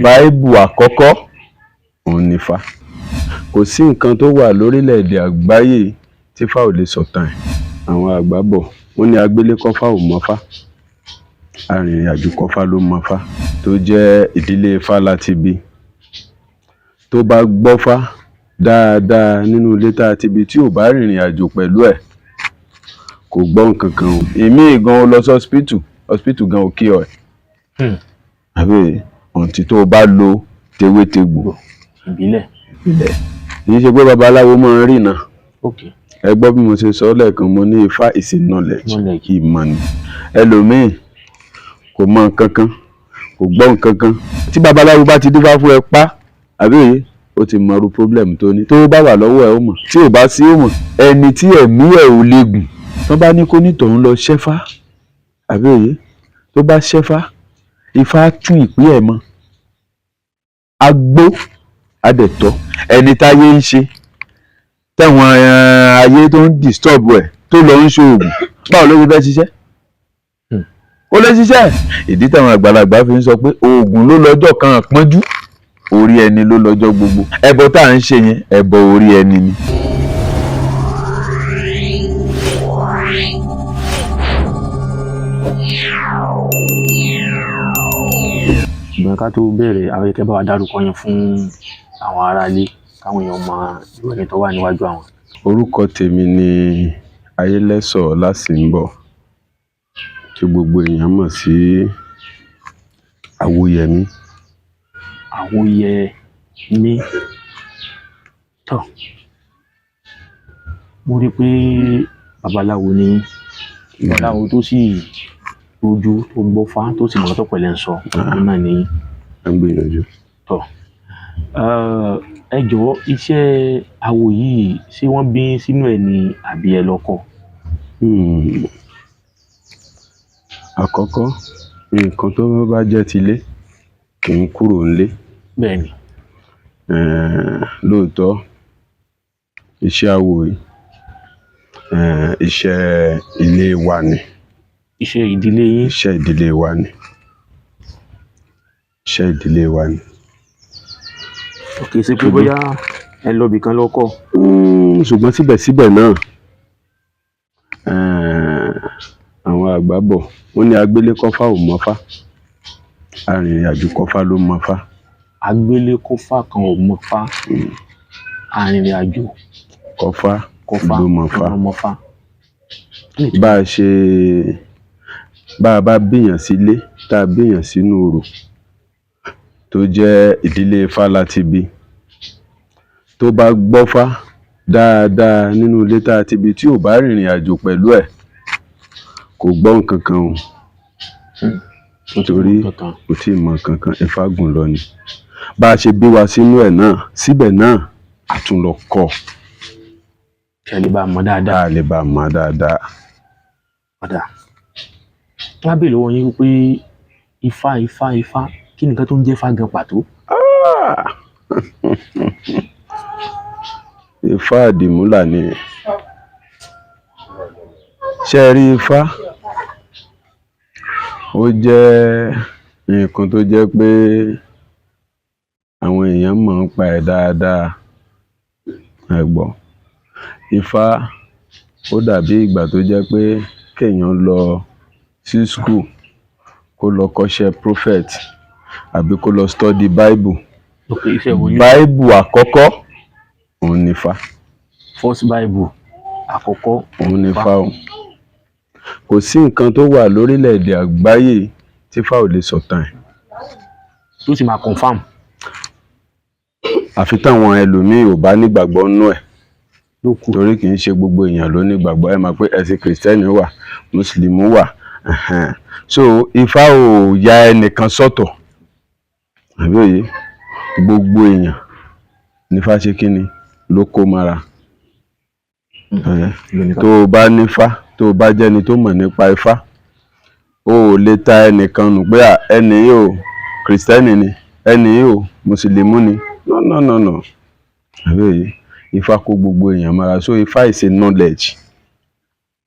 Báíbù àkọ́kọ́ òun ni Ifá. Kò sí nǹkan tó wà lórílẹ̀-èdè àgbáyé tí Ifá ò lè sọ̀tàn ẹ̀. Àwọn àgbà bọ̀, wọ́n ní agbélékọ́fá ò mọfá, arìnrìn-àjò kọ́fá ló mọfá. Tó jẹ́ ìdílé Ifá láti bí. Tó bá gbọ́fá dáadáa nínú ilé tá a ti bí, tí ò bá rìnrìn àjò pẹ̀lú ẹ̀, kò gbọ́ nǹkan kan o. Ìmíì gan, ó lọ sí hospital, hospital gan ò kí ọ ẹ̀. Àbí ọ̀ǹtí tó o bá lo tewétegbò ìbílẹ̀. Ìbílẹ̀. Kì í ṣe pé babaláwo máa ń rìnà. Ẹ gbọ́ bí mo ṣe sọ lẹ́ẹ̀kan, mo ní Ifá is a knowledge. Knowledge. Ìmọ̀ ni. Ẹlòmíì kò mọ nǹkan kan, kò gbọ́ nǹkan kan. Tí babaláwo bá ti dífá fún ẹ pa, àbí òye, ó ti mọ irú problem tó ní. Tó bá wà lọ́wọ́ ẹ, ó mọ̀. Tí ò bá sí, ó mọ̀. Ẹni tí ẹ̀mí ẹ̀ ò lè gùn, tó bá ní kó nítòun lọ ṣẹ́fá, àbí òye, tó bá ṣẹ́fá, Ifá tú ìpín ẹ̀ mọ́, agbó adẹ̀tọ́. Ẹni táyé ń ṣe, táwọn ayé tó ń disturb ẹ̀, tó lọ ń ṣoògùn, báwo ló ṣe fẹ́ ṣiṣẹ́? Ó lè ṣiṣẹ́. Ìdí táwọn àgbàlagbà fi ń sọ pé oògùn ló lọ́jọ́ kan àpọ́njú, orí ẹni ló lọ́jọ́ gbogbo. Ẹbọ tá à ń ṣe yẹn, ẹbọ orí ẹni ni. Ṣùgbọ́n ká tó bẹ̀rẹ̀, àwọn kẹ́ bá wa dárúkọ yín fún àwọn aráalé, káwọn èèyàn mọ irú ẹni tó wà níwájú àwọn. Orúkọ tèmi ni Ayélẹ́sọ̀ Ọlásìnbọ̀, tí gbogbo èèyàn mọ̀ sí Awóyẹmí. Àwòyẹmí. Tọ́, mo rí i pé babaláwo ni yín. Babaláwo tó sì lójú, tó gbọ́fá, tó sì mọ̀ tó pẹ̀lẹ́ ń sọ òun náà ni yín. Ẹ ń gbìyànjú. Tọ́, ẹ jọ̀ọ́, iṣẹ́ awo yìí, ṣé wọ́n bí yín sínú ẹ̀ ni àbí ẹ lọ kọ́? Àkọ́kọ́, nǹkan tó bá jẹ́ tilé kì í kúrò nílé. Bẹ́ẹ̀ ni. Lóòótọ́, iṣẹ́ awo yìí, iṣẹ́ ilé wa ni. Iṣẹ́ ìdílé yín. Iṣẹ́ ìdílé wa ni. Iṣẹ́ ìdílé wa ni. Kì í ṣe pé bóyá ẹ lọ ibì kan lọ kọ́. Ṣùgbọ́n síbẹ̀síbẹ̀ náà, àwọn àgbà bọ̀, wọ́n ní agbélékọ́fá ò mọfá, arìnrìn-àjò kọ́fá ló mọfá. Agbélékọ́fá kan ò mọfá, arìnrìn-àjò kọ́fá kọ́fá ló mọfá. Ló mọfá. Bá a ṣe bá a bá bíyàn sílé, tá a bíyàn sínú orò, tó jẹ́ ìdílé Ifá láti bí, tó bá gbọ́fá dáadáa nínú ilé tá a ti bí, tí ò bá rìnrìn àjò pẹ̀lú ẹ̀, kò gbọ́ nǹkan kan o. Torí kankan. Kò tí ì mọ nǹkan kan. Ifá gùn lọ ni. Bá a ṣe bí wa sínú ẹ̀ náà, síbẹ̀ náà, a tún lọ kọ́. Kí ẹ lè bá a mọ̀ dáadáa. Tá a lè bá a mọ̀ dáadáa. Padà wọ́n á béèrè lọ́wọ́ yín wípé Ifá, Ifá, Ifá, kí ni nǹkan tó ń jẹ́ Ifá gan pàtó? Ah! Ifá àdìmúlà ni. Ṣé ẹ rí Ifá? Ó jẹ́ nǹkan tó jẹ́ pé àwọn èèyàn mọ̀ ń pa ẹ̀ dáadáa. Ẹ gbọ́. Ifá, ó dàbí ìgbà tó jẹ́ pé kéèyàn lọ sí school, kó lọ kọ́ṣẹ́ prophet àbí kó lọ study Bible. Ok, iṣẹ́ wo ni? Bible àkọ́kọ́ òun ni Ifá. First Bible àkọ́kọ́. Òun ni Ifá o. Kò sí nǹkan tó wà lórílẹ̀-èdè àgbáyé tí Ifá ò lè sọ̀tàn ẹ̀. Tó sì máa confirm. Àfi táwọn ẹlòmíì ò bá nígbàgbọ́ nínú ẹ̀. Ló kù. Torí kì í ṣe gbogbo èèyàn ló nígbàgbọ́. Ẹ mọ̀ pé ẹ̀sìn Kìrìsìtẹ́nì wà, Mùsùlùmí wà, ẹ̀hẹ́n. So Ifá ò ya ẹnìkan sọ́tọ̀, àbí òye? Gbogbo èèyàn nífá ṣe kí ni ló kó mọ́ra. Ẹ̀hẹ́n. Tó o bá nífá, tó o bá jẹ́ni tó mọ̀ nípa Ifá, o ò lè ta ẹnìkan nù pé à, ẹni yìí o, Kìrìsìtẹ́nì ni, ẹni yìí o, Mùsùlùmí ni. No, no, no, no. Àbí òye? Ifá kó gbogbo èèyàn mọ́ra. So Ifá is a knowledge.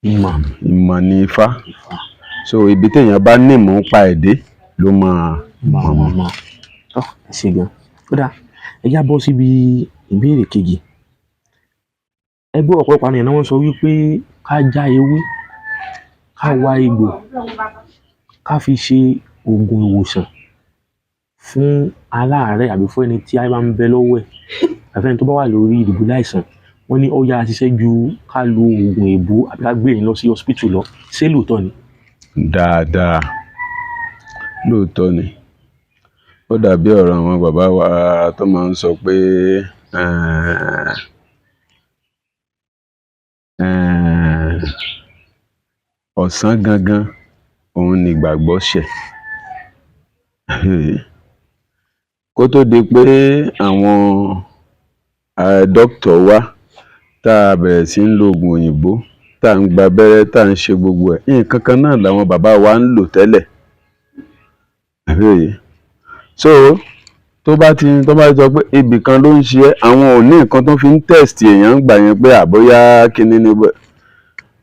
Ìmọ̀. Ìmọ̀ ni Ifá. Ifá. So ibi téèyàn bá nímọ̀ ń pa ẹ̀ dé ló máa mọ̀ mọ̀. Mọ̀ mọ̀. Tọ́ ẹ ṣe gan. Kódà ẹ já bọ́ síbi ìbéèrè kejì. Ẹgbẹ́ ọ̀pọ̀lọpọ̀ àwọn èèyàn náà wọ́n sọ wípé ká já ewé, ká wa egbò, ká fi ṣe oògùn ìwòsàn fún aláàárẹ̀ àbí fún ẹni tí ayé bá ń bẹ lọ́wọ́ ẹ̀, àbí ẹni tó bá wà lórí ìdùbúlẹ̀ àìsàn. Wọ́n ní ó yára ṣiṣẹ́ ju ká lo oògùn èèbó àbí ká gbé èèyàn lọ sí hospital lọ. Ṣé lóòótọ́ ni? Dáadáa, lóòótọ́ ni. Ó dàbí ọ̀rọ̀ àwọn bàbá wa tó máa ń sọ pé ọ̀sán gangan òun ni ìgbàgbọ́ ṣẹ̀. Kó tó di pé àwọn dókítà wá, tá a bẹ̀rẹ̀ sí ń lo oògùn òyìnbó, tá à ń gba abẹ́rẹ́, tá à ń ṣe gbogbo ẹ̀, nǹkan kan náà làwọn bàbá wa ń lò tẹ́lẹ̀. Àbí òye? So tó bá ti sọ pé ibì kan ló ń ṣe ẹ́, àwọn ò ní nǹkan tó fi ń test èèyàn ń gbà yẹn pé àbóyá kinní ni.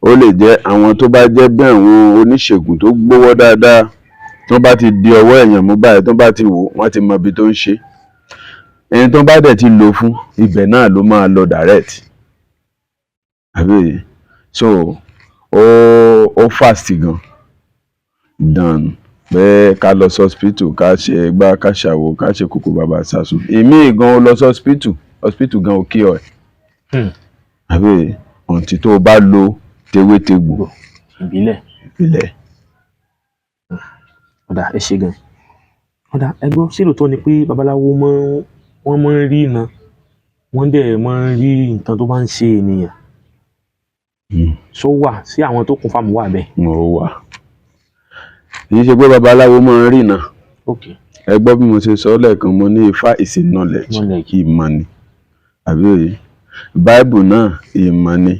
Ó lè jẹ́ àwọn tó bá jẹ́ bí àwọn oníṣègùn tó gbówọ́ dáadáa, tó bá ti di ọwọ́ èèyàn mú báyìí, tó bá ti wò ó, wọ́n ti mọ ibi tó ń ṣe. Ẹni tó bá dẹ̀ ti lò fún, ibẹ̀ náà ló máa lọ direct. Àbí òye? So ó fast gan than pé ká lọ sí hospital, ká ṣe gbá, ká ṣàwo, ká ṣe kókó bàbá sásùn. Ìmíì gan, ó lọ sí hospital, hospital gan ò cure ẹ̀. Àbí òye? Until tó o bá lo tewétegbò ìbílẹ̀. Ìbílẹ̀. Ó dáa, ẹ ṣé gan. Ó dáa, ẹ gbọ́, ṣé lóòótọ́ ni pé babaláwo máa ń wọ́n máa ń rí iná, wọ́n dẹ̀ máa ń rí nǹkan tó bá ń ṣe ènìyàn? Ṣó wà sí àwọn tó confirm wà bẹ́ẹ̀? Mo wà. Kì í ṣe pé babaláwo máa ń rí iná. Ẹ gbọ́ bí mo ṣe sọ lẹ́ẹ̀kan, mo ní Ifá is a knowledge. Knowledge. Ìmọ̀ ni. Àbí òye? Báíbù náà ìmọ̀ ni.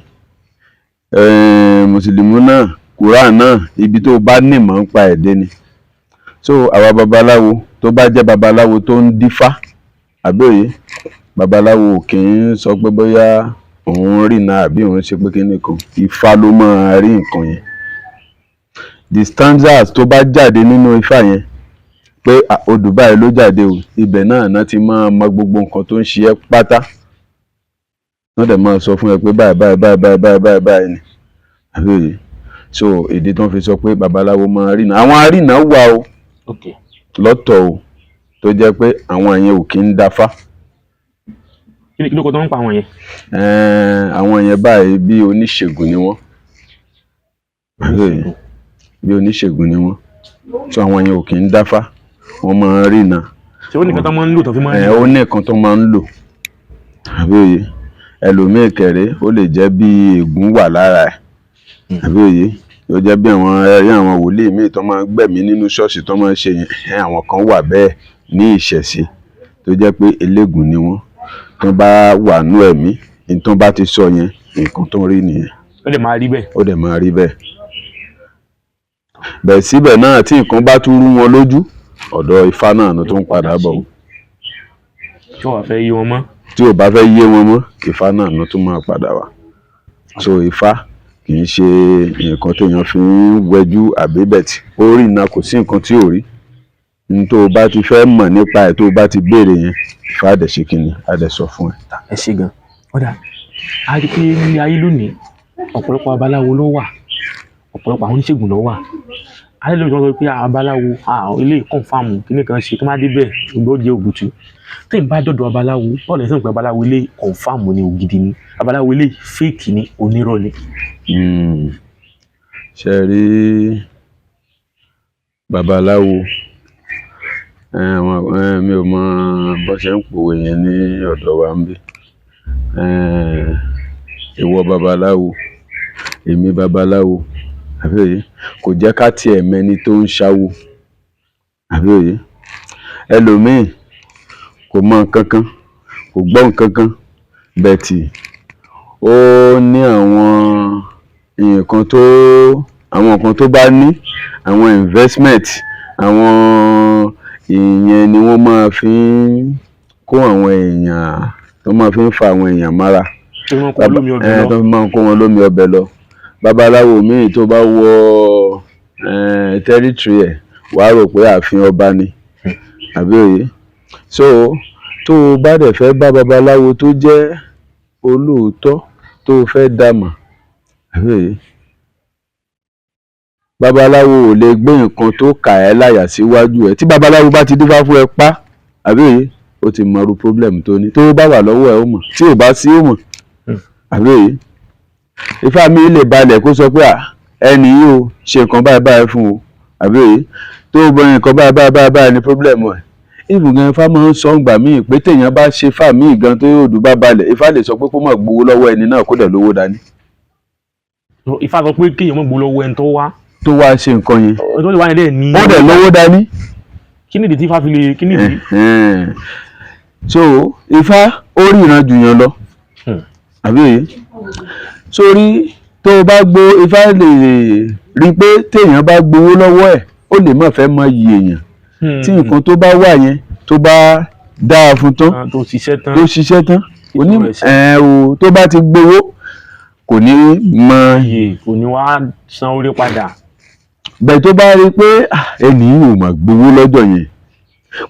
Mùsùlùmí náà, Quran náà, ibi tó bá nímọ̀ ń pa ẹ̀ dé ni. So àwa babaláwo, tó bá jẹ́ babaláwo tó ń dífá, àbí òye? Babaláwo ò kì í sọ pé bóyá òun rí iná àbí òun ṣe pé kíní kan. Ifá ló máa rí nǹkan yẹn. The stanzas tó bá jáde nínú Ifá yẹn pé odù báyìí ló jáde o, ibẹ̀ náà ná ti máa mọ gbogbo nǹkan tó ń ṣe ẹ́ pátá. Wọ́n dẹ̀ máa sọ fún ẹ pé báyìí báyìí báyìí báyìí báyìí báyìí báyìí ni. Àbí òye? So ìdí tó ń fi sọ pé babaláwo máa rí iná. Àwọn arínà wà o lọ́tọ̀ o, tó jẹ́ pé àwọn yẹn ò kí ń dafá. Kí ló kọ́ tó ń pa àwọn yẹn? Àwọn yẹn báyìí, bí oníṣègùn ni wọ́n. Àbí òye? Bí oníṣègùn ni wọ́n. So àwọn yẹn ò kí ń dáfá. Wọ́n máa ń rí iná. Ṣé ó ní nǹkan tó máa ń lò tó fi máa ń rí? Ó ní nǹkan tó máa ń lò. Àbí òye? Ẹlòmíì kẹ̀rẹ́, ó lè jẹ́ bí ègún wà lára ẹ̀. Àbí òye? Ó jẹ́ bí àwọn ẹ̀rí àwọn wòlíì míì tó máa ń gbẹ̀mí nínú ṣọ́ọ̀ṣì tó máa ń ṣe yẹn. Àwọn kan wà bẹ́ẹ̀ ní ìṣẹ̀ṣe tó jẹ́ pé elégùn ni wọ́n. Tó bá wà nú ẹ̀mí, ní tó bá ti sọ yẹn, nǹkan tó ń rí nìyẹn. Ó dẹ̀ máa rí bẹ́ẹ̀. Ó dẹ̀ máa rí bẹ́ẹ̀. Bẹ́ẹ̀ síbẹ̀ náà, tí nǹkan bá tún rú wọn lójú, ọ̀dọ̀ Ifá náà ló tún padà bọ̀. Tí wọ́n fẹ́ yí wọn mọ́. Tí ò bá fẹ́ yé wọn mọ́, Ifá náà ló tún máa padà wá. So Ifá kì í ṣe nǹkan téèyàn fi ń wẹjú àbí bẹ̀tì. Ó rí iná, kò sí nǹkan tí ò rí. Ní tó o bá ti fẹ́ mọ̀ nípa ẹ̀, tó o bá ti béèrè yẹn, Ifá á dẹ̀ ṣe kíni, á dẹ̀ sọ fún ẹ. Ẹ ṣé gan. Ó dáa, a rí i pé ní ayé lónìí, ọ̀pọ̀lọpọ̀ babaláwo ló wà, ọ̀pọ̀lọpọ̀ àwọn oníṣègùn ló wà. Ayé lónìí, wọ́n sọ pé babaláwo ilé confirm kíní kan ṣe, tó má dé bẹ́ẹ̀ gbogbo jẹ́ ògùtù. Tí n bá dọ̀dọ̀ babaláwo, báwo lẹ ṣe ń pè babaláwo ilé confirm ni, ògidì ni, babaláwo ilé fake ni, onírọ́ ni? Ṣe rí babaláwo, àwọn mi ò mọ bó ṣe ń pòwe yẹn ní ọ̀dọ̀ wa níbí. Ìwọ babaláwo, èmi babaláwo, àbí òye? Kò jẹ́ ká tiẹ̀ mẹni tó ń ṣáwo. Àbí òye? Ẹlòmíì kò mọ nǹkan kan, kò gbọ́ nǹkan kan, but ó ní àwọn nǹkan tó, àwọn nǹkan tó bá ní, àwọn investment, àwọn ìyẹn ni wọ́n máa fi ń kó àwọn èèyàn, tó máa fi ń fa àwọn èèyàn mọ́ra. Tí wọ́n kó lómi ọbẹ̀ lọ. Tó fi máa ń kó wọn lómi ọbẹ̀ lọ. Babaláwo míì, tó bá wọ territory ẹ̀, wàá rò pé ààfin ọba ni. Àbí òye? So tó o bá dẹ̀ fẹ́ bá babaláwo tó jẹ́ olóòótọ́ tó o fẹ́ dá mọ̀, àbí òye, babaláwo ò lè gbé nǹkan tó kà ẹ́ láyà síwájú ẹ̀. Tí babaláwo bá ti dífá fún ẹ pa, àbí òye, ó ti mọ irú problem tó ní. Tó bá wà lọ́wọ́ ẹ̀, ó mọ̀. Tí ò bá sí, ó mọ̀. Àbí òye, ifá mi lè balẹ̀ kó sọ pé, à, ẹni yìí o, ṣe nǹkan báyìí báyìí fún o. Àbí òye, tó o bọ nǹkan báyìí báyìí báyìí báyìí ní problem ẹ̀. Even gan, ifá máa ń sọ ǹgbà míì pé téèyàn bá ṣe fà míì gan tó yóò dùn bá balẹ̀, ifá lè sọ pé kó má gbowó lọ́wọ́ ẹni náà, kó dẹ̀ lówó dání. Ifá sọ pé kéèyàn má gbowó lọ́wọ́ ẹni tó wá. Tó wá ṣe nǹkan yẹn. Ẹni tó lè wá yẹn dẹ̀ ní. Ó dẹ̀ lówó dání. Kí nìdí tí ifá fi lè, kí nìdí? Ẹ̀hẹ́n. So ifá ó ríran jù yàn lọ. Àbí òye, sórí tó o bá gbó, ifá lè rí i pé téèyàn bá gbowó lọ́wọ́ ẹ̀, ó lè má fẹ́ mọ iyì èèyàn. Tí nǹkan tó bá wà yẹn tó bá dáa fún tán, Ah, tó ṣiṣẹ́ tán, tó ṣiṣẹ́ tán, oní rẹ̀ ṣe. ẹ̀ o, tó bá ti gbowó, kò ní mọ iye kò ní wá san orí padà. Bẹ́ẹ̀ tó bá rí i pé, ah, ẹni yìí ò mà gbowó lọ́jọ́ yẹn,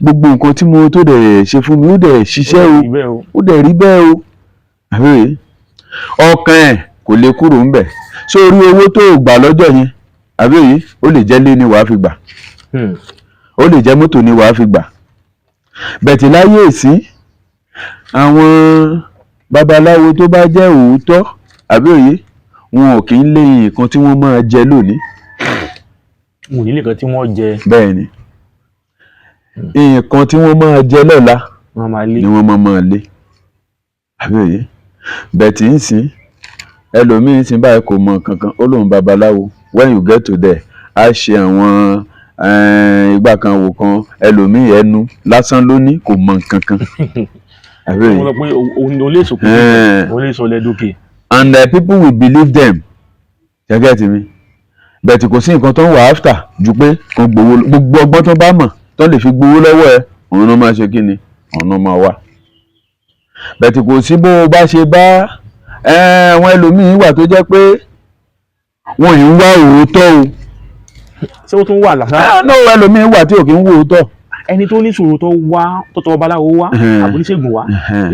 gbogbo nǹkan tí mo tó dẹ̀ ṣe fún mi, ó dẹ̀ ṣiṣẹ́ o. Rí bẹ́ẹ̀ o. Ó dẹ̀ rí bẹ́ẹ̀ o. Àbí ọkàn ẹ̀ kò lè kúrò ńbẹ̀. Sórí owó tó o gbà lọ́jọ́ yẹn, àbí òye, ó lè jẹ́ lé ní wàá fi gbà, ó lè jẹ́ mọ́tò ní wàá fi gbà. Bẹ̀tì láyé ìsín, àwọn babaláwo tó bá jẹ́ òótọ́, àbí òye, wọn ò kì í lé nǹkan tí wọ́n máa jẹ lónìí. Wọn ò ní nǹkan tí wọ́n jẹ. Bẹ́ẹ̀ ni, nǹkan tí wọ́n máa jẹ lọ́la wọ́n máa lé ni wọ́n máa máa lé. Àbí òye, bẹ̀tì ń sìn, ẹlòmíín sìn báyìí, kò mọ nǹkan kan, ó lóun babaláwo. When you get to there, á ṣe àwọn ìgbà kan wò kan. Ẹlòmíín, ẹnu lásán ló ní, kò mọ nǹkan kan. Àbí òye? Wọ́n sọ pé òun lè sòkè, òun lè sọ lẹ́dọ̀kè. And people will believe them. You get me? Bẹ̀tì kò sí nǹkan tó ń wà after ju pé kan gbowó. Gbogbo ọgbọ́n tó bá mọ̀ tó lè fi gbowó lọ́wọ́ ẹ, òun náà máa ṣe kí ni, òun náà máa wà. Bẹ̀tì kò sí bó o bá ṣe bá àwọn ẹlòmíín wà tó jẹ́ pé wọ́n yìí ń wá òótọ́ o. Ṣé ó tún wà lásán? Ah, no, ẹlòmíín wà tí ò kí ń wò òótọ́. Ẹni tó ní ìṣòro tó wá tó tọ̀ babaláwo wá, àbóníṣègùn wá,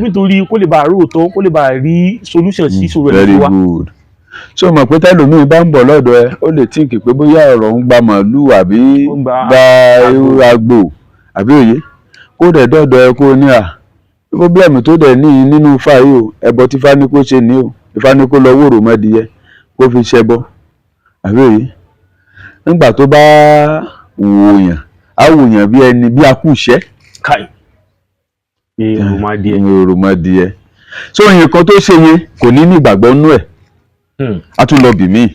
nítorí kó lè bá a róòtọ́, kó lè bá a rí solution sí ìṣòro ẹ̀ Very tó wá. good. Ṣé o mọ̀ pé tẹ́lòmíín bá ń bọ̀ lọ́dọ̀ ẹ, ó lè think pé bóyá ọ̀rọ̀ ń gba màálù àbí Ó ń gba gba àgbò, àbí òye, kó dẹ̀ dọ́dọ̀ ẹ, kó ní à problem tó dẹ̀ ní nínú ifá yìí o, ẹbọ tí ifá ní kó ṣe ní o, ifá ní kó lọ wòrò mọ́dìyẹ kó fi ṣẹbọ. Àbí òye, nígbà tó bá wòyàn, á wòyàn bí ẹni bí akúṣẹ́. Káì, pé òròmọdìẹ. Òròmọdìẹ. So nǹkan tó ṣe yẹn, kò ní ní ìgbàgbọ́ nú ẹ̀. Á tún lọ bì míì.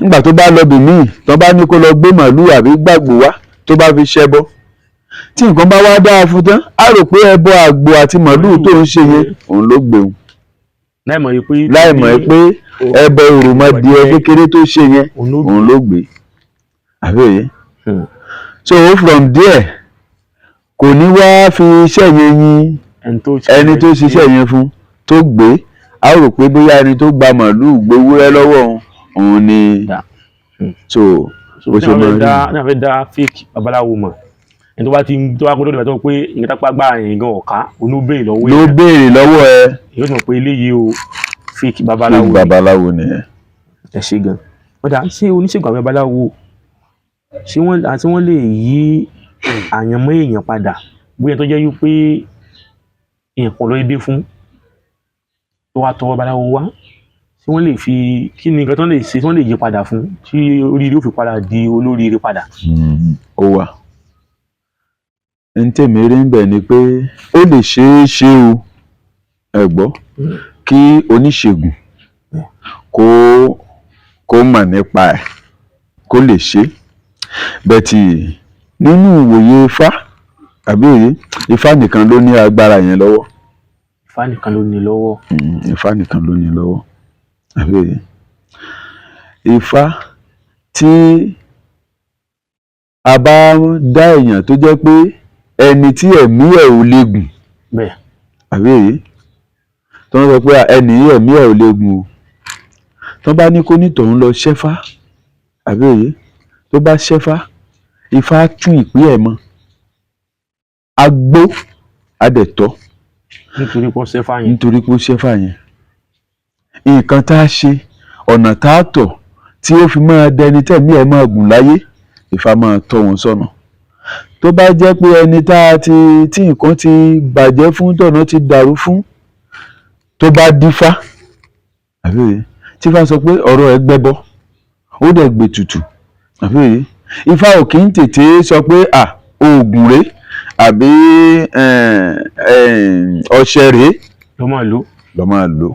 Nígbà tó bá lọ bì míì, tó bá ní kó lọ gbé màálù àbí gbàgbó wá, tó bá fi ṣẹbọ, tí nǹkan bá wá dáa fún tán, á rò pé ẹbọ àgbò àti màálù tó ń ṣe yẹn, òun ló gbéun. Láì mọ̀ pé Láì mọ̀ pé ẹbọ òròmọdìẹ kékeré tó ṣe yẹn, òun ló òun ló gbé. Àbí òye? So from there, kò ní wá fi iṣẹ́ yẹn yin ẹni tó ẹni tó ṣiṣẹ́ yẹn fún tó gbé. Á rò pé bóyá ẹni tó gba màálù gbowúrẹ́ lọ́wọ́ òun, òun ni. Dà. So bó ṣe máa ń rí. Ní àwọn fẹ́ dá fake babaláwo mọ̀, ẹni tó bá ti ń tó bá gbọ́dọ̀ tó pé nǹkan tápá gbára yẹn gan ọ̀ká, òun ló béèrè lọ́wọ́ Ló èèyàn. béèrè lọ́wọ́ ẹ. Yóò mọ̀ pé eléyìí o, fake babaláwo Fake ni. Babaláwo nìyẹn. Ẹ ṣe gan. Wọ́n dà, ṣé oníṣègùn àwọn babaláwo, ṣé wọ́n àti wọ́n lè yí àyànmọ́ èèyàn padà, bóyá tó jẹ́ wípé nǹkan ló dé fún tó wá tọwọ́ babaláwo wá, ṣé wọ́n lè fi, kí ni nǹkan tó lè ṣe tí wọ́n lè yí padà fún, tí oríire ó fi padà di olóríire padà? Ó wà. N tèmi rí ń bẹ̀ ni pé ó lè ṣeé ṣe o, ẹ gbọ́, kí oníṣègùn kó mọ̀ nípa ẹ̀, kó lè ṣe bẹ́tì. Nínú ìwòye ifá, àbí òye, ifá nìkan ló ní agbára yẹn lọ́wọ́. Ifá nìkan ló ní lọ́wọ́. Ifá nìkan ló ní lọ́wọ́. Àbí òye, ifá, tí a bá dá èèyàn tó jẹ́ pé ẹni tí ẹ̀mí ẹ̀ ò lè gùn, àbí òye, tó ń sọ pé ẹni yìí, ẹ̀mí ẹ̀ ò lè gùn o, tó bá ní kó nítòun lọ ṣẹ́fá, àbí òye, tó bá ṣẹ́fá, ifá tún ìpín ẹ̀ mọ́. Agbó adẹ̀tọ́. Nítorí pé ó ṣẹ́fà yẹn. Nítorí pé ó ṣẹ́fà yẹn, nǹkan tá a ṣe, ọ̀nà tá a tọ̀ tí ó fi máa dẹni tẹ̀mí ẹ̀ máa gùn láyé, Ifá máa tọ́ wọn sọ́nà. Tó bá jẹ́ pé ẹni tá a ti tí nǹkan ti bàjẹ́ fún, tọ̀nà ti dàrú fún, tó bá dífá àbí òye, tí Ifá sọ pé ọ̀rọ̀ ẹ̀ gbẹ́bọ, ó dẹ̀ gbètùtù àbí òye, Ifá ò kì í tètè sọ pé à oògùn rèé àbí ọṣẹ rèé ló máa lò. Lọ máa lò.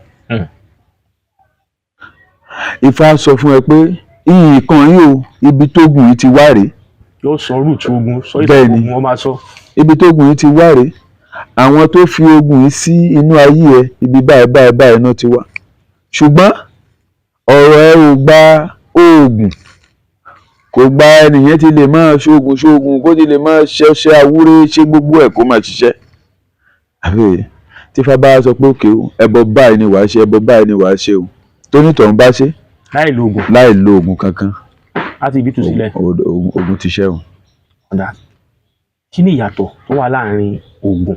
Ifá sọ fún ẹ pé nǹkan yìí o, ibi tógùn yìí ti wá rèé. Yóò sọ root ogun, sọ Bẹ́ẹ̀ ìtàn ni. ogun, wọ́n máa sọ. Ibi tógùn yìí ti wá rèé, àwọn tó fi ogun yìí sí inú ayé ẹ, ibi báyìí báyìí báyìí náà ti wá, ṣùgbọ́n ọ̀rọ̀ ẹ ò gba oògùn, kò gba. Ẹnìyẹn ti lè máa ṣoògùn ṣoògùn, kó ti lè máa ṣẹṣẹ àwúrẹ́, ṣe gbogbo ẹ̀, kó máa ṣiṣẹ́ àbí òye. Tí Ifá bá sọ pé òkè o, ẹbọ báyìí ni wàá ṣe, ẹbọ báyìí ni wàá ṣe o, tónítọ̀hún bá ṣe láì lo oògùn, láì lo oògùn kankan, láti ibi tù sílẹ̀. Oògùn ti ṣẹ́ o. Ọ̀dà, kí ni ìyàtọ̀ tó wà láàrin oògùn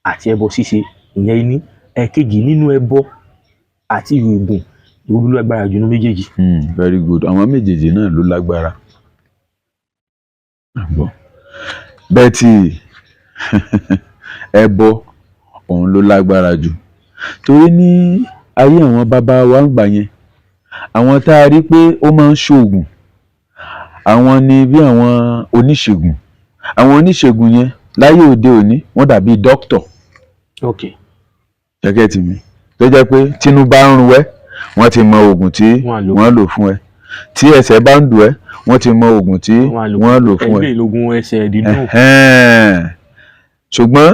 àti ẹbọ ṣíṣe? Ìyẹn ní ẹ̀kejì nínú ẹbọ àti oògùn, èwo ló lágbára jù nínú méjèèjì? Very good. Àwọn méjèèjì náà ló lágbára. Gbọ́. Bẹ́ẹ̀ tí ẹbọ òun ló lágbára jù, torí ní ayé àwọn bàbá wa ń gbà yẹn, àwọn tá a rí pé ó máa ń ṣoògùn, àwọn ni bí àwọn oníṣègùn. Àwọn oníṣègùn yẹn láyé òde òní, wọ́n dàbí dókítọ̀. Gẹ́gẹ́ tì mí, tó jẹ́ pé tínú bá ń run ẹ́, wọ́n ti mọ oògùn tí Wọ́n á lò. wọ́n lò fún ẹ. Tí ẹsẹ̀ bá ń dùn ẹ́, wọ́n ti mọ oògùn tí Wọ́n á lò. wọ́n lò fún ẹ. Ẹgbẹ́ ìlógún ẹsẹ̀ dídùn. Ẹ̀hẹ́n. Ṣùgbọ́n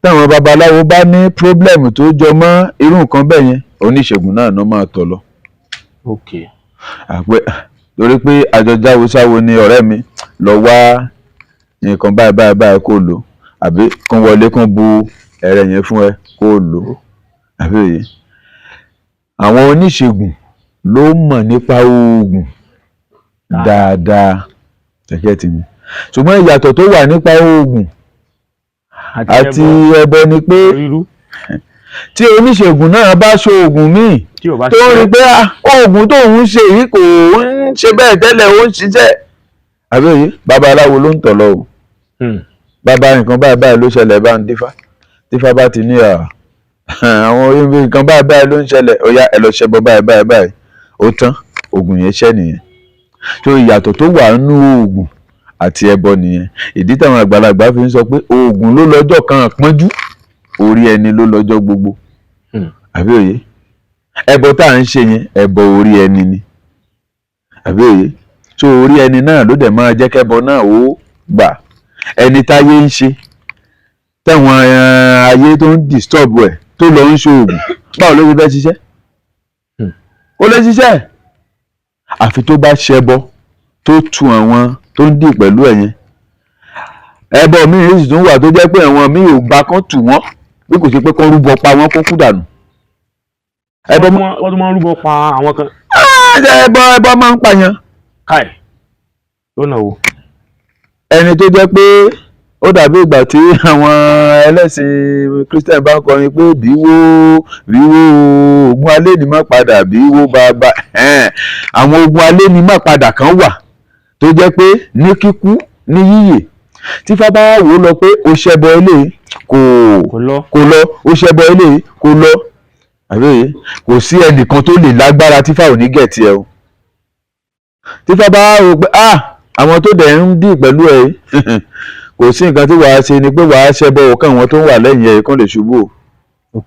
táwọn babaláwo bá ní problem tó jọ mọ́ irú nǹkan bẹ́ẹ̀ yẹn, oníṣègùn náà náà máa tọ̀ lọ. Àpẹ torí pé àjọjáwo sáwo ni ọ̀rẹ́ mi, lọ wá nǹkan báyìí báyìí báyìí kó lò, àbí kán wọlé kán bu ẹ̀rẹ̀ yẹn fún ẹ kó lò, àbí òye. Àwọn oníṣègùn ló mọ̀ nípa oògùn dáadáa gẹ́gẹ́ tì mí, ṣùgbọ́n ìyàtọ̀ tó wà nípa oògùn àti ẹbọ ni pé rírú tí oníṣègùn náà bá ṣe oògùn míì tí ò bá tó ń rí pé ah, oògùn tóun ń ṣe yìí kò ń ṣe bẹ́ẹ̀ tẹ́lẹ̀, ó ń ṣiṣẹ́, àbí òye, babaláwo ló ń tọ̀ lọ o. Bàbá, nǹkan báyìí báyìí ló ṣẹlẹ̀, bá ń dífá. Tífá bá ti ní à àwọn orí nǹkan báyìí báyìí ló ń ṣẹlẹ̀, ó yá, ẹ lọ ṣẹbọ báyìí báyìí báyìí, ó tán, oògùn yẹn ṣẹ́ nìyẹn. Tó ìyàtọ̀ tó wà nínú oògùn àti ẹbọ nìyẹn. Ìdí táwọn àgbàlagbà fi ń sọ pé oògùn ló lọ́jọ́ kan àpọ́njú, orí ẹni ló lọ́jọ́ gbogbo. Àbí òye, ẹbọ tá à ń ṣe yẹn, ẹbọ orí ẹni ni, àbí òye. So orí ẹni náà ló dẹ̀ máa jẹ́ kẹ́bọ náà ó gbà. Ẹni táyé ń ṣe, táwọn ayé tó ń disturb ẹ̀, tó lọ ń ṣe oògùn, báwo ló ṣe fẹ́ ṣiṣẹ́? Kó lè ṣiṣẹ́, àfi tó bá ṣẹbọ tó tu àwọn tó ń dì pẹ̀lú ẹ̀ yẹn. Ẹbọ míì sì tún wà tó jẹ́ pé àwọn míì ò gbà kán tù wọ́n, bí kò ṣe pé kán rúbọ pa wọ́n kó kú dànù. Ẹbọ Wọ́n tún máa ń rúbọ pa àwọn kan? Ẹbọ máa ń pààyàn. Káì, lọ́nà wo? Ẹni tó jẹ́ pé ó dàbí ìgbà tí àwọn ẹlẹ́sìn Christian bá ń kọrin pé bíwó bíwó, ogun alẹ́ ni má padà, bíwó bàbá ẹ̀hẹ́n. Àwọn ogun alẹ́ ni má padà kan wà tó jẹ́ pé ní kíkú ní yíyè, tí Ifá bá wò ó lọ pé ó ṣẹbọ eléyìí, kò Kò lọ. Kò lọ, ó ṣẹbọ eléyìí, kò lọ, àbí òye, kò sí ẹnìkan tó lè lágbára tífá ò ní gẹ̀ẹ́tì ẹ o. Tífá bá rò pé ah, àwọn tó dẹ̀ ń dì pẹ̀lú ẹ yìí, kò sí nǹkan tí wàá ṣe ni pé wàá ṣẹbọ òkàn, àwọn tó ń wà lẹ́yìn ẹ̀ kàn lè ṣubú o.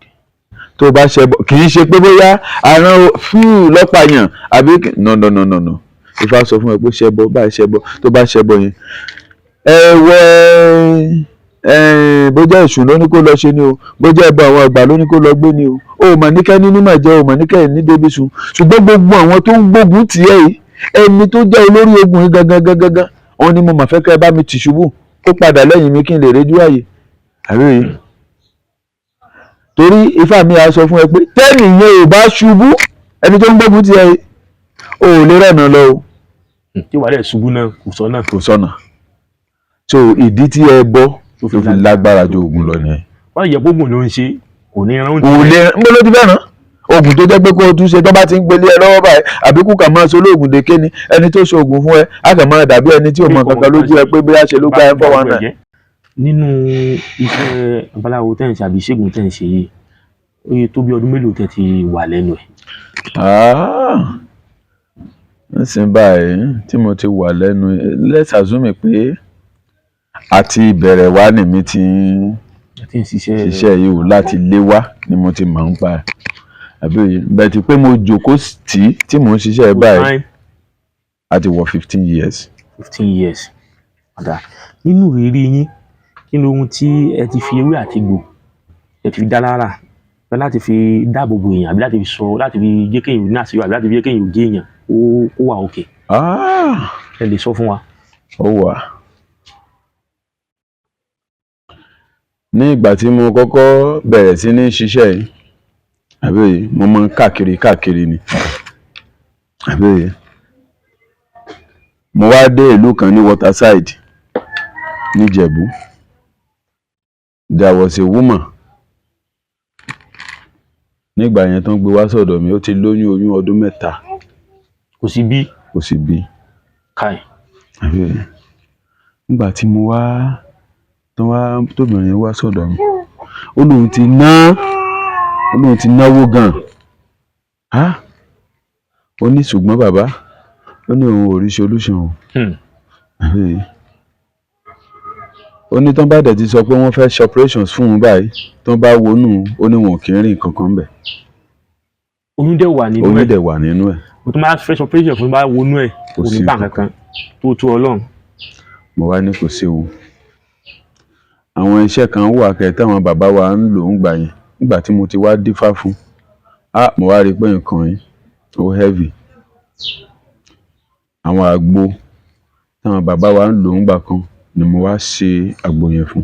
Tó bá ṣẹbọ, kì í ṣe pé bóyá àrùn fíù lọ́pàá yàn àbí no, no, no, no, no. Ifá sọ fún ẹ pé ṣẹbọ báyìí, ṣẹbọ. Tó bá ṣẹbọ yẹn, ẹ wẹ ẹ, bó jẹ́ èṣù ló ní kó lọ ṣe ni o, bó jẹ́ ẹbọ àwọn àgbà ló ní kó lọ gbé ni o, o mà ní kẹ́ni ní mà jẹ́, o mà ní kẹ́ni ní débi sùn, ṣùgbọ́n gbogbo àwọn tó ń gbógun tì ẹ́ yìí, ẹni tó jẹ́ olórí ogun yìí gangan gangan gangan, òun ni mo mà fẹ́ kẹ́ ẹ bá mi tì ṣubú, kó padà lẹ́yìn mi kí n lè réjú àyè, àbí òye. Torí Ifá mi á sọ fún ẹ pé tẹ́nì yẹn ò bá ṣubú, ẹni tó ń gbógun tì ẹ́ yìí, o ò lè rẹ̀nà lọ o. Tí wàá dẹ̀ ṣubú náà, kò sọ náà. Kò sọnà. So ìdí tí ẹbọ Tó fi lágbára ju oògùn lọ nìyẹn. Wọ́n lè jẹ́ pé oògùn ló ń ṣe, kò ní rán. Kò lè ń bọ́ ló ti fẹ́ràn oògùn tó jẹ́ pé kó o tún ṣe tó bá ti ń gbélé ẹ lọ́wọ́ báyìí, àbí kú kà máa ṣe olóògùn dèké ni. Ẹni tó ṣe oògùn fún ẹ á kàn máa dàbí ẹni tí ò mọ kankan lójú ẹ pé bóyá ṣe ló gbá ẹ 419. Nínú iṣẹ́ babaláwo tẹ́ ń ṣe àbí ìṣègùn tẹ́ ń ṣe yìí, ó yẹ tó bí ọdún mélòó tẹ́ ti wà lẹ́nu ẹ̀? Ah, nísìnyí báyìí tí mo ti wà lẹ́nu, let's assume pé àti ìbẹ̀rẹ̀ wá ni mi ti ń Ẹ ti ń ṣiṣẹ́. ṣiṣẹ́ yìí o. Láti lé wá ni mo ti mọ̀ ń pa ẹ̀, àbí òye bẹ́ẹ̀ ti pé mo jòkó tí tí mò ń ṣiṣẹ́ báyìí Time. A ti wọ 15 years. 15 years. Ọ̀dà, nínú ìrírí yín, kí ni ohun tí ẹ ti fi ewé àti egbò ẹ ti fi dá lára pé láti fi dáàbò bo èèyàn, àbí láti fi sọ, láti fi jẹ́ kéèyàn ní àṣeyọrí, àbí láti fi jẹ́ kéèyàn gé èèyàn ó wà òkè? Ah, Ẹ lè sọ fún wa. Ó wà. Ní ìgbà tí mo kọ́kọ́ bẹ̀rẹ̀ sí ní ṣiṣẹ́ yìí, àbí òye, mo máa ń káàkiri káàkiri ni, àbí òye. Mo wá dé ìlú kan ní Waterside níjẹ̀bú. There was a woman nígbà yẹn tó ń gbé wá sọ̀dọ̀ mi. Ó ti lóyún, oyún ọdún 3. Kò sí bí? Kò sì bí. Káì. Àbí òye, nígbà tí mo wá tó wá tóbìnrin wá sọ̀dọ̀ mi, ó lóun ti náwó gan-an. Ó ní ṣùgbọ́n bàbá, ó ní òun ò rí solution o. Àbí òye, ó ní tán bá dẹ̀ ti sọ pé wọ́n fẹ́ ṣe operations fún un báyìí, tán bá wọnú, ó ní wọn kì í rí nǹkan kan bẹ̀. Oyún dẹ̀ wà nínú Oyún ẹ̀? dẹ̀ wà nínú ẹ̀. Mo tún máa fresh operation fún bá wọnú ẹ̀, Kò kò ní sí bá nǹkan kan tó tó Ọlọ́run. Mo wá ní kò séwu, àwọn iṣẹ́ kan wà kẹ́ táwọn bàbá wa ń lò ń gbà yẹn. Nígbà tí mo ti wá dífá fún ah, mo wá rí i pé nǹkan yìí ó heavy. Àwọn àgbo táwọn bàbá wa ń lò ń gbà kan ni mo wá ṣe àgbo yẹn fún.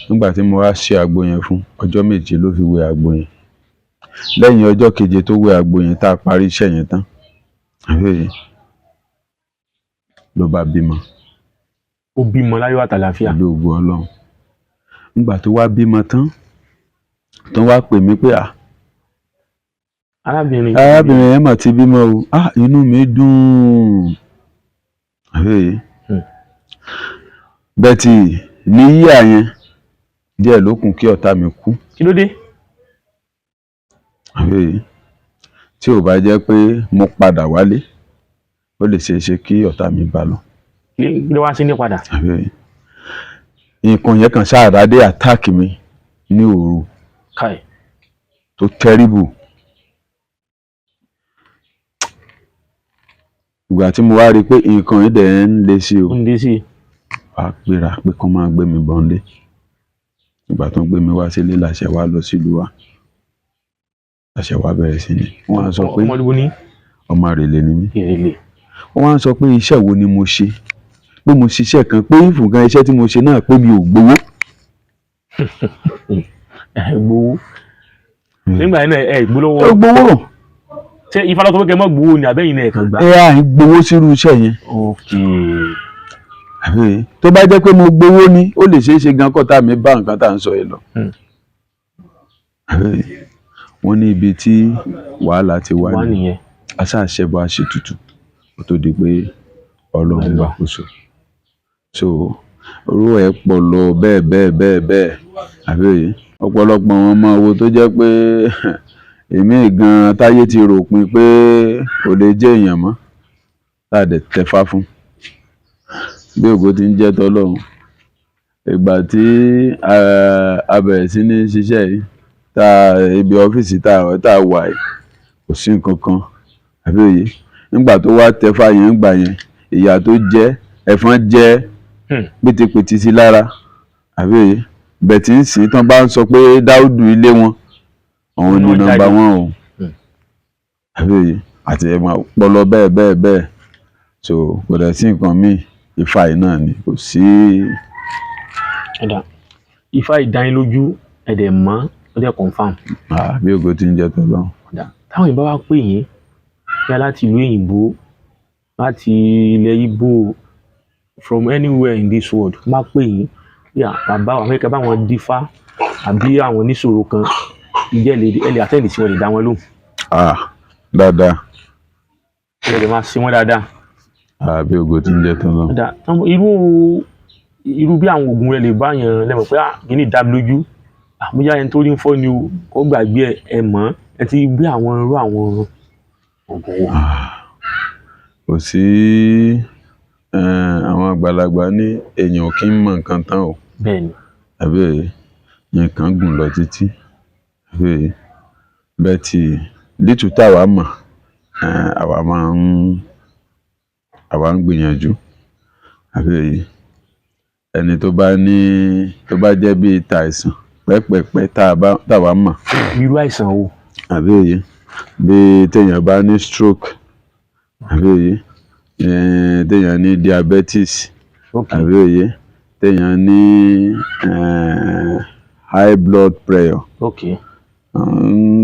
Nígbà tí mo wá ṣe àgbo yẹn fún, ọjọ́ 7 ló fi wẹ àgbo yẹn. Lẹ́yìn ọjọ́ keje tó wẹ àgbo yẹn, tá a parí iṣẹ́ yẹn tán, àbí ló bá bímọ. Ó bímọ láyọ̀ àtàlàáfíà? Pẹ̀lú ògo Ọlọ́run. Nígbà tó wá bímọ tán, tó wá pè mí pé à Arábìnrin. Arábìnrin yẹn mà ti bímọ o. Ah, inú mi dùn. Àbí bẹ́ẹ̀ tí ní yíyà yẹn díẹ̀ ló kù kí ọ̀tá mi kú. Kí ló dé? Àbí tí ò bá jẹ́ pé mo padà wálé, ó lè ṣeé ṣe kí ọ̀tá mi bá lọ. Kí ló wá sí ní padà? Àbí nǹkan yẹn kan ṣáàdádé attack mi ní òru Káì. tó terrible. Ìgbà tí mo wá rí i pé nǹkan yìí dẹ̀ ń le sí o, Ó ń dé sí i. Wá gbéra pé kán máa gbé mi bọ̀ nílé. Ìgbà tó ń gbé mi wá sílé, làṣẹ wá lọ sílùú wa, làṣẹ wá bẹ̀rẹ̀ sí ni wọ́n á sọ pé Ọmọdé wo ní? Ọmọ àrèlè ni mí. Ìrèlè. Wọ́n wá ń sọ pé iṣẹ́ wo ni mo ṣe, pé mo ṣiṣẹ́ kan, pé ìfúnkan iṣẹ́ tí mo ṣe náà, pé mi ò gbowó. Ẹ gbowó nígbà yẹn náà? Ẹ gbowó lọ́wọ́? Ó gbowó. Ṣé Ifá ló sọ pé kẹ́ ẹ má gbowó ni, àbẹ́yìn náà ẹ̀ kàn gbà? Ẹ à ń gbowó sírú iṣẹ́ yẹn. Àbí tó bá jẹ́ pé mo gbowó ni, ó lè ṣeé ṣe gan kọ́tà mi bá nǹkan tá à ń sọ yìí lọ. Àbí wọ́n ní ibi tí wàhálà ti wá Wá ní nìyẹn. Aṣáṣẹ́bọ àṣetutù kó tó di pé Ọlọ́run gbàkóso. So orú ẹ̀ pọ̀ lọ bẹ́ẹ̀ bẹ́ẹ̀ bẹ́ẹ̀ bẹ́ẹ̀. Àbí òye, ọ̀pọ̀lọpọ̀ àwọn ọmọ wo tó jẹ́ pé èmi gan táyé ti rò pin pé kò lè jẹ́ èèyàn mọ́, tá a dẹ̀ tẹ̀fá fún bí ògo ti ń jẹ́ tọ́lọ́run. Ìgbà tí a bẹ̀rẹ̀ sí ní ṣiṣẹ́ yìí, tá ibi ọ́fíìsì tá a wà yìí, kò sí nǹkan kan. Àbí òye, nígbà tó wá tẹ̀fá yẹn, ń gbà yẹn, ìyà tó jẹ́, ẹ̀fọn jẹ́ pétépété sí lára. Àbí òye, bẹ̀tí ń sìn tán bá ń sọ pé Dáúdù ilé wọn, òun ni Wọ́n nọ́mbà jáde. wọn o. Àbí òye, àti ẹ̀ máa pọlọ bẹ́ẹ̀ bẹ́ẹ̀ bẹ́ẹ̀. So kò dẹ̀ sí nǹkan míì, Ifá yìí náà ni, kò sí. Ọ̀dà, Ifá ìdánilójú ẹ̀dẹ̀ mọ́, ó dẹ̀ confirm. Ah, bí ògo ti ń jẹ́ tọ́lọ́run. Ọ̀dà, táwọn èèyàn bá wá pè yín bí láti ìlú òyìnbó, láti ilẹ̀ Ìgbò, from anywhere in this world, má pè yín. Yà bàbá àwọn akẹ́kọ̀ọ́ báwọn dífá àbí àwọn oníṣòro kan, ìjẹ́ ẹ lè attend sí wọn, lè dá wọn lóhùn? Ah, dáadáa. Ẹ lè máa ṣe wọn dáadáa. Àbí ògo tí ń jẹ́ tán lọ. Dáadáa. Irú bí àwọn oògùn rẹ lè bá yàn lẹ́mọ̀ pé ah, kí ni dá mi lójú, bóyá ẹni tó rí ń fọ́ ni o, kó gbàgbé ẹ, ẹ mọ̀ ẹ ti gbé àwọn irú àwọn oògùn wo? Kò sí, àwọn àgbàlagbà ní èèyàn ò kí ń mọ nǹkan tán o. Bẹ́ẹ̀ni. Àbí òye, nǹkan gùn lọ títí. Àbí òye, bẹ́ẹ̀ tí lítù táwa mọ̀, àwa máa ń, àwa ń gbìyànjú. Àbí òye, ẹni tó bá ní, tó bá jẹ́ bí tàìsàn pẹ́pẹ̀pẹ́ táwa mọ̀. Irú àìsàn wo? Àbí òye, bí téèyàn bá ní stroke, àbí òye, téèyàn ní diabetes, àbí òye, téèyàn ní high blood pressure,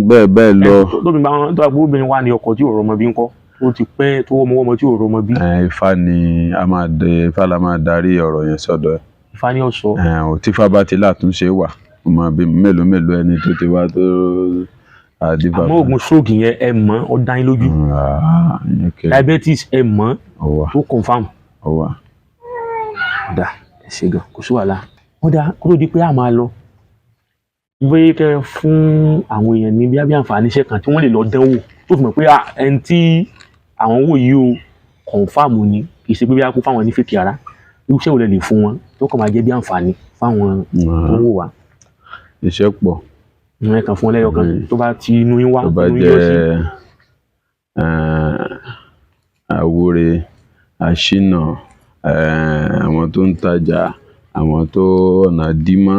bẹ́ẹ̀ bẹ́ẹ̀ lọ. Tóbi bá wọn tó bá gbé obìnrin wà ní ọkọ tí ò rọmọ bí ńkọ́, ó ti pẹ́ tó wọ́mọ wọ́mọ tí ò rọmọ bí. Ifá ni a máa dé, Ifá la máa darí ọ̀rọ̀ yẹn sọ́dọ̀ ẹ̀. Ifá ni ó sọ. Ò tí Ifá bá ti látúnṣe wà, ó máa bí mélòó mélòó ẹni tó ti wá tó àdìbà. Àmọ́ oògùn stroke yẹn ẹ mọ̀, ó dá yín lójú? Diabetes ẹ mọ̀, tó confam? Ó wà. Ọ̀dà, ẹ ṣe gan, kò sí wàhálà. Ó dáa, kó tó di pé a máa lọ, bóyá kẹ́ fún àwọn èèyàn ní bí àǹfààní iṣẹ́ kan tí wọ́n lè lọ dánwò tó fi mọ̀ pé ẹni tí àwọn wò yìí o, confam ni, kì í ṣe pé bí a kó fáwọn ní fake ara. Irú iṣẹ́ wo lẹ lè fún wọn tó kàn máa jẹ́ bí àǹfààní fáwọn tó ń wò wá? Iṣẹ́ pọ̀. Ìwọ̀n kan fún ọ lẹ́yọ̀ kan tó bá ti inú yín wá. Tó bá inú yín yọ sí. Jẹ́ àwúre, àṣìnà, àwọn tó ń tajà, àwọn tó ọ̀nà dímọ́,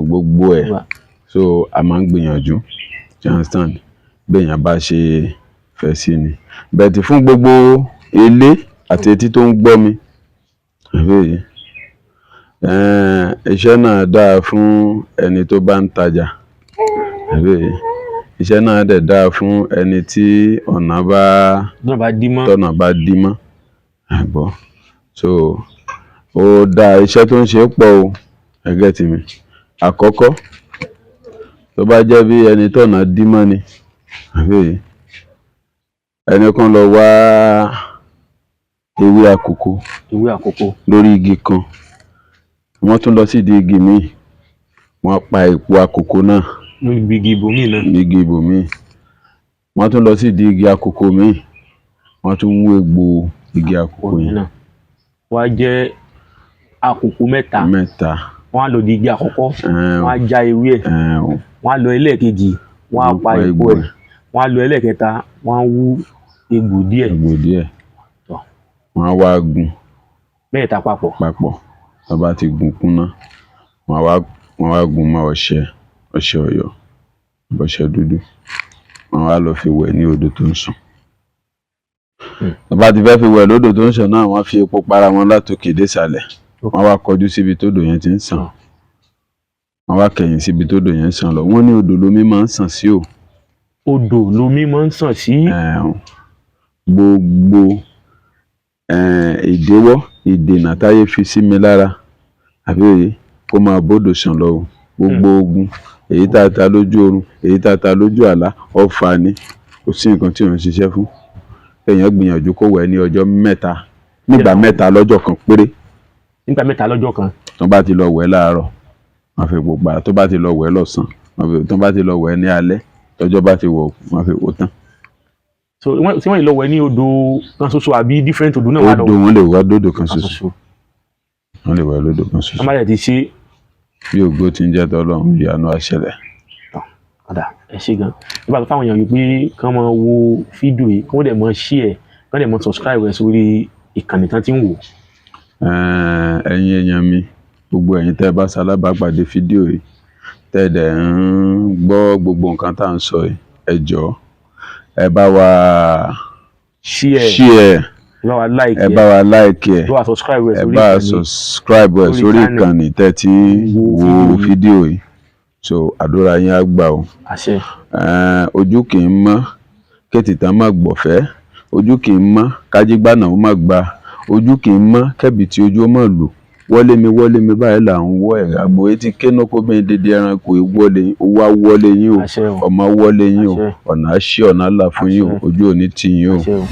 gbogbo ẹ̀. So a máa ń gbìyànjú, you understand, béèyàn bá ṣe fẹ́ sí ni. Bẹ̀tì fún gbogbo ilé àti etí tó ń gbọ́ mi, àbí òye, iṣẹ́ náà dáa fún ẹni tó bá ń tajà, àbí òye, iṣẹ́ náà dẹ̀ dáa fún ẹni tí ọ̀nà bá náà bá dí mọ́. Tọ́nà bá dí mọ́ àgbọ̀. So ó dáa, iṣẹ́ tó ń ṣe pọ̀ o. Ẹgẹ́ tì mí àkọ́kọ́, tó bá jẹ́ bí ẹni tọ́nà dí mọ́ ni, àbí òye, ẹni kan lọ wá ewé àkókò. Ewé àkókò. Lórí igi kan, wọ́n tún lọ sídìí igi míì, wọ́n pa èpo àkókò náà. Lórí igi ibòmíì náà. Igi ibòmíì, wọ́n tún lọ sídìí igi àkókò míì, wọ́n tún mú egbò igi àkókò yẹn. Náà wá jẹ́ àkókò mẹ́ta. Mẹ́ta. Wọ́n á lọ di igi àkọ́kọ́, wọ́n á já ewé ẹ̀, wọ́n á lọ ẹlẹ́ẹ̀kejì, wọ́n á pa èpo ẹ̀, wọ́n á lọ ẹlẹ́ẹ̀kẹta, wọ́n á wú egbò díẹ̀. Egbò díẹ̀. Wọ́n á wá gún. Mẹ́ta papọ̀. Papọ̀. Tó bá ti gún kúnná, wọ́n á gún mọ́ ọṣẹ, ọṣẹ Ọ̀yọ́, ọṣẹ dúdú, wọ́n á lọ fi wẹ̀ ní odò tó ń ṣàn. Tó bá ti fẹ́ fi wẹ̀ lódò tó ń ṣàn náà, wọ́n fi epo para wọn látòkè dé ìsàlẹ̀. Wọ́n wá kọjú síbi tódò yẹn ti ń ṣàn, wọ́n wá kẹ̀yìn síbi tódò yẹn ń ṣàn lọ. Wọ́n ní odò lomi máa ń ṣàn sí o. Odò lomi máa ń ṣàn sí. Gbogbo ìdíwọ́, ìdènà táyé fi sí mi lára, àbí òye, kó máa bódò ṣàn lọ o. Gbogbo ogun èyí tá a ta lójú oorun, èyí tá a ta lójú àlá, ọfà ni, kò sí nǹkan tí ò ń ṣiṣẹ́ fún. Èèyàn gbìyànjú kó wẹ̀ ní ọjọ́ 3, nígbà 3 lọ́jọ́ kan péré. Nígbà 3 lọ́jọ́ kan. Tó bá ti lọ wẹ̀ láàárọ̀, wọ́n fi epo para. Tó bá ti lọ wẹ̀ lọ́sàn-án, tó bá ti lọ wẹ̀ ní alẹ́, tọ́jọ́ bá ti wọ̀, wọ́n fi epo tán. So tí wọ́n lè lọ wẹ̀ ní odò kan ṣoṣo àbí different odò náà wà lọ? Odò, wọ́n lè wẹ̀ lódò kan ṣoṣo, wọ́n lè wẹ̀ lódò kan ṣoṣo. Wọ́n bá yẹ ti ṣe. Bí ògo ti ń jẹ́ tọ́lọ́run, ìyanu á ṣẹlẹ̀. Ọ̀dà, ẹ ṣé gan. Nígbà tó fáwọn èèyàn yìí pé kán máa wo fídíò yìí, kán dẹ̀ máa share, kán dẹ̀ máa subscribe ẹ̀ sórí ìkànnì tán tí ń wò. Ẹ̀yin èèyàn mi, gbogbo ẹ̀yin tẹ́ ẹ bá ṣalábàápàdé fídíò yìí, tẹ́ ẹ dẹ̀ ń gbọ́ gbogbo nǹkan tá à ń sọ yìí, ẹ jọ̀ọ́, ẹ bá wa share, share, ẹ bá wa like, ẹ bá wa like ẹ, ẹ bá wa subscribe ẹ ẹ sórí bá wa ìkànnì subscribe ẹ sórí sórí channel. Ìkànnì tẹ́ ti ń wo wo fídíò yìí. Fídíò yìí. So àdúrà yín á gbà o. Àṣẹ. Ojú kì í mọ́ kétìtàn má gbọ̀fẹ́, ojú kì í mọ́ kájígbànà ó má gba, ojú kì í mọ́ kẹ́bi tí ojú ó má lù. Wọlé mi, wọlé mi báyìí là ń wọ ẹ̀. Àgbò etí kénókó bí dédé ẹranko ìwọlé, owó á wọlé yín o. Àṣẹ o. Ọmọ wọlé yín o. Àṣẹ. Ọ̀nà á ṣí, ọ̀nà á là fún yín o. Àṣẹ. Ojú ò ní tì yín o. Àṣẹ o.